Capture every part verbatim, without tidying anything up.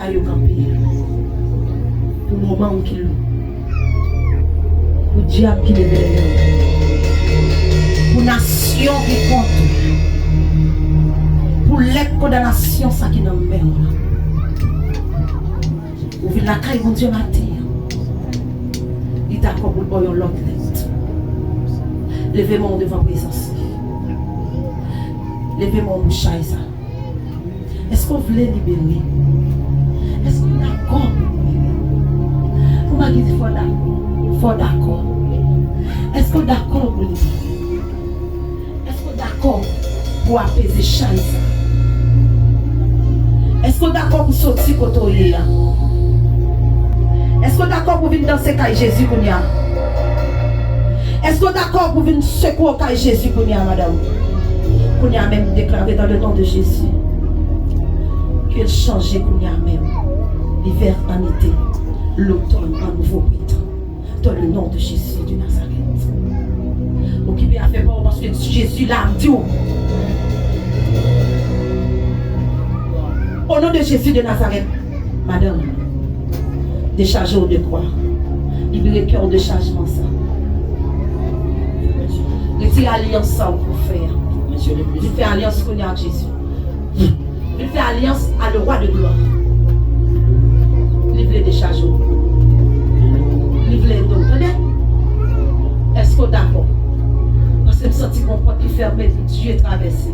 Yo kanpe pou moman w ki lou, pou dyab ki leve dèyè w, pou nasyon ki kont ou, pou lèt kondanasyon sa ki nan men w la. Ou vin lakay Bondye maten an, li dakò pou l ba w yon lòt lèt. Leve men w devan prezans li. Leve men w pou chay sa. Èske w vle libere? Èske w dakò pou libere? Ou pa gen fò dakò. Fò dakò. Èske w dakò pou libere? Èske w dakò pou apeze chay sa? Èske w dakò pou soti kote w ye a? Èske w dakò pou vin danse kay Jezi kounye a? Èske w dakò pou vin sekwe w kay Jezi kounye a, madanm? Kounye a menm, deklare dans le nom de Jésus ke l chanje kounye a menm. L'hiver en été, l'automne en nouveau printemps. Dans le nom de Jésus de Nazareth. Okipe afè pa w paske Jezi la, m di w. O non de Jezi de Nazarèt, madanm, dechaje w de kwa. Libere kè w de chajman sa. Retire alyans sa w pou fè a. Vin fè alyans kounye a ak Jezi. Vin fè alyans a le roi de gloire. Li vle dechaje w. Li vle ede w. Tande? Èske w dakò? Paske m santi gon pòt ki fèmen pou Dye travèse.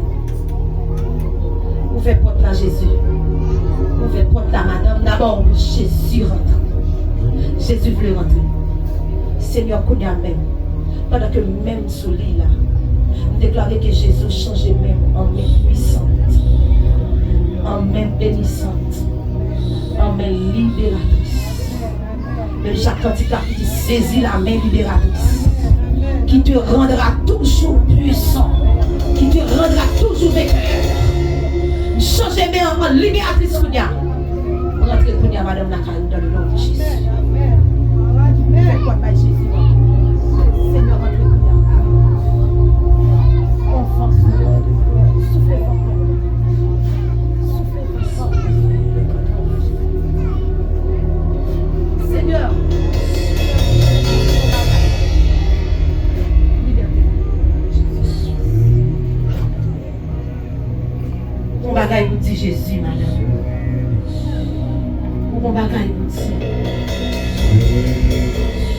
Ouvè pòt la, Jezi. Ouvè pòt la, madanm. Dabò, Jezi rantre. Jezi vle rantre. Senyè, kounye a menm, pandan ke men m sou li la, m deklare ke Jezi chanje men m an men pwisant, an men benisant, an men liberatris. Men Jacques kantik la ki di, saisis la main libératrice, qui te rendra toujours puissant, qui te rendra toujours vainqueur. Chanje men an an liberatris kounye a. Rantre kounye a, madanm, lakay ou, dans le nom de Jésus. Fè kòd bay Jezi. Senyè, rantre kounye a. On van sou nou. Soufle van pou nou. Soufle van pou nou. Senyè. Libere. Ou gon bagay pou di Jezi, madanm. Ou gon bagay pou di.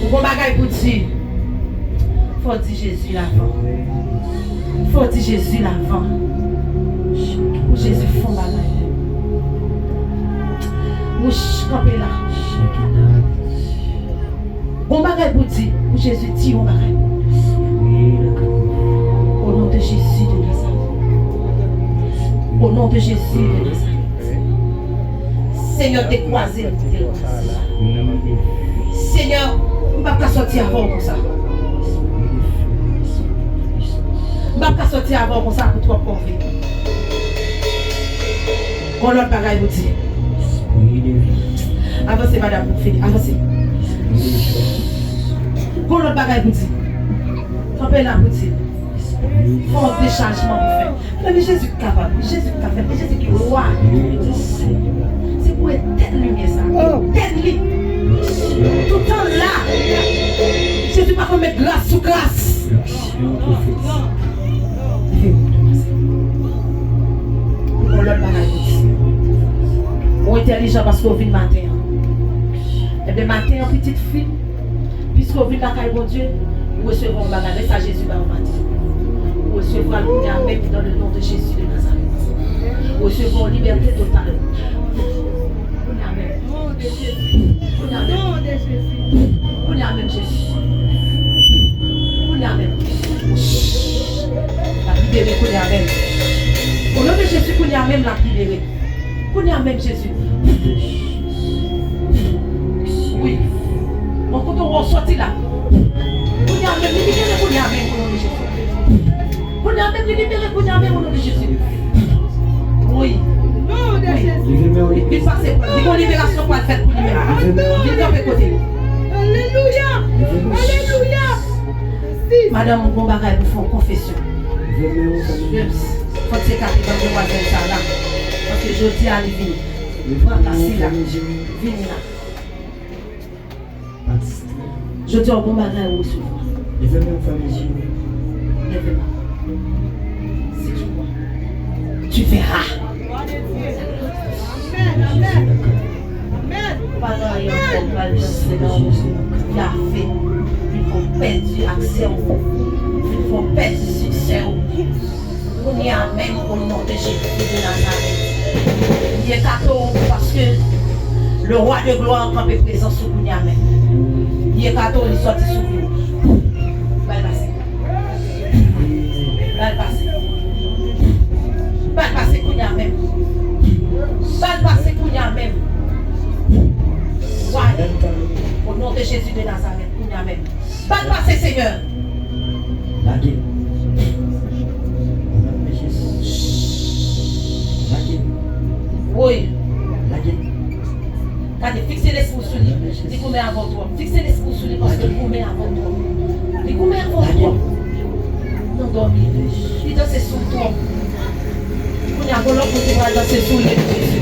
Ou gon bagay pou di. Fò w di Jezi lavan. Fò w di Jezi lavan. Pou Jezi fè yon bagay. Wouch, kanpe la. Gon bagay pou di, pou Jezi di yon bagay. O non de Jezi de Nazarèt. O non de Jezi de Nazarèt. Senyè, dekwaze l, kite l pase. Senyè, m p ap ka sòti avè w konsa. M p ap ka sòti avè w konsa pou twòp kòve. Gon lòt bagay pou di. Avanse, madanm, pou fini. Avanse. Gon lòt bagay pou di. Kanpe la pou di. Fò dechajman pou fè. Mezanmi, Jezi kapab. Jezi ka fè. Jezi ki wa. Se pou etèn limyè sa. Etèn li. Toutan la. Jezi pa konn met gras sou gras. Yon lòt bagay pou di. Ou entèlijan paske w vin maten an. Ebyen, maten an, pitit fi, piske w vin lakay Bondye, ou resevwa yon bagay. Men sa Jezi ba w maten an. Ou resevwa l kounye a menm dans le nom de Jésus de Nazareth. Ou resevwa yon libète total. Kounye a menm. Kounye a menm. Kounye a menm, Jezi. Kounye a menm. L ap libere kounye a menm. O non de Jezi, kounye a menm, l ap libere. Kounye a menm, Jezi. Wi. Bon, kote w sòti la? Kounye a menm, li libere kounye a menm, o non de Jezi. Kounye a menm, li libere kounye a menm, o non de Jezi. Wi. Wi. Li, li pase pran. Li gon liberasyon pral fèt pou li menm. Li kanpe kote li. Alelouya. Alelouya. Madanm, ou gon bagay pou fè yon konfesyon. Fò se kati bann demwazèl sa la. Paske jodi a li vini. Pran plas la. Vini la. Jodi a, w gon bagay ou resevwa. Leve men w, fèmen je w. Leve men. Si tu crois, tu verras. Amen. Amen. Amen. Pa gen anyen ankò k pral danse nan ou. Yavé, li fè w pèdi aksè w. Li fè w pèdi siksè w. Kounye a menm, o non de Jezi de Nazarèt. M ye kato w paske le roi de gloire kanpe prezans ou kounye a menm. M ye kato w, li sòti sou ou. Ba l pase. Ba l pase. Ba l pase kounye a menm. Ba l pase kounye a menm. Why? O non de Jezi de Nazarèt, kounye a menm. Ba l pase, Senyè. Lage. O non de Jezi. Lage. Woy. Lage. Gade, fikse lespri w sou li. Li goumen avè w twòp. Fikse lespri w sou li paske li goumen avè w twòp. Li goumen avè w twòp. Nan dòmi. Li danse sou w twòp. Kounye a, gon lòt moun ki pral danse sou li, Jezi.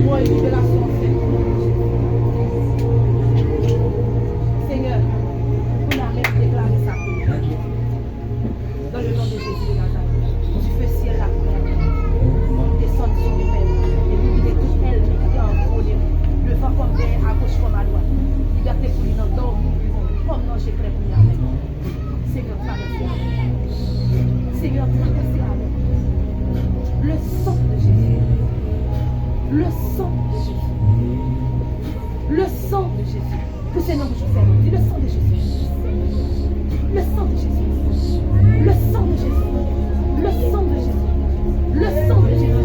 Woy, liberasyon an fèt. Senyè, kounye a menm deklare sa pou nou. Dans le nom de Jésus de Nazareth, du feu ciel la terre, desann sou li menm, e elimine tout ènmi ki te anviwonnen li, devan kòm dèyè, agoch kòm adwat. Libète pou li nan dòmi, kòm nan je klè kounye a menm. Senyè, travèse avè l. Senyè, travèse avè l. Le sang de Jésus. Le sang de Jésus. Le sang de Jésus. Pouse nan bouch ou, Senyè. Di, le sang de Jésus. Le sang de Jésus. Le sang de Jésus. Le sang de Jésus. Le sang de Jésus.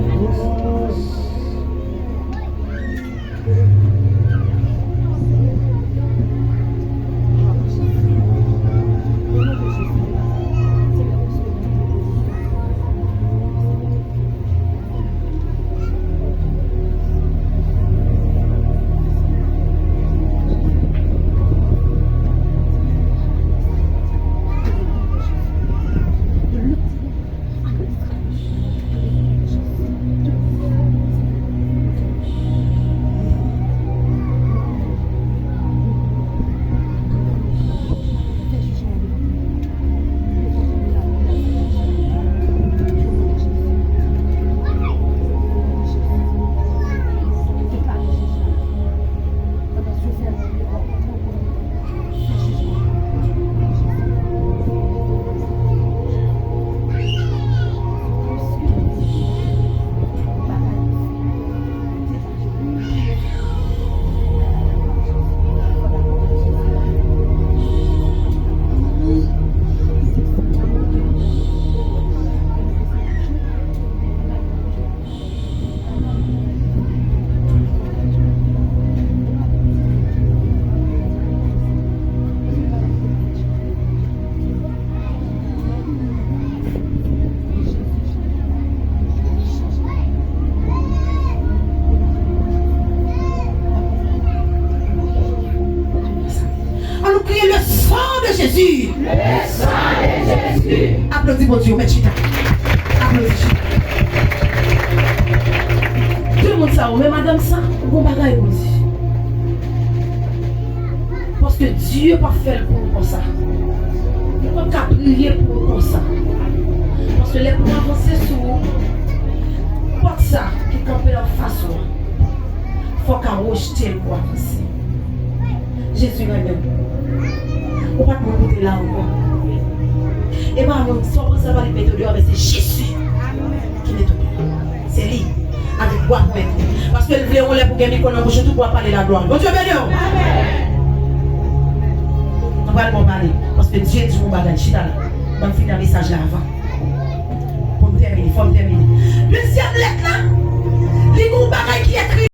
An nou kriye, le sang de Jésus. Le sang de Jésus. Aplodi Bondye, ou mèt chita. Aplodi, chita. Tout moun sa yo, men madanm sa, ou gon bagay pou di. Paske Dye p ap fè l pou ou konsa. Li p ap ka priye pou ou konsa. Paske lè pou l avanse sou ou, pòt sa ki kanpe anfas ou an, fò w ka rejte l pou avanse. Jezi renmen w. Ou pa t moun pou te la ankò. E pa moun, sa w panse pa li mete w deyò, men se Jezi ki mete w deyò. Se li, avèk bwa pwent li. Paske l vle yon lè pou gen mikwo nan bouch ou tou pou w ap pale laglwa. Bondye beni w. Mwen pral ba w pale. Paske Dye di yon bagay. Chita la. Ban m fini mesaj la avan. Pou m tèmine, fò m tèmine. Dezyèm lèt la, li gen yon bagay ki ekri.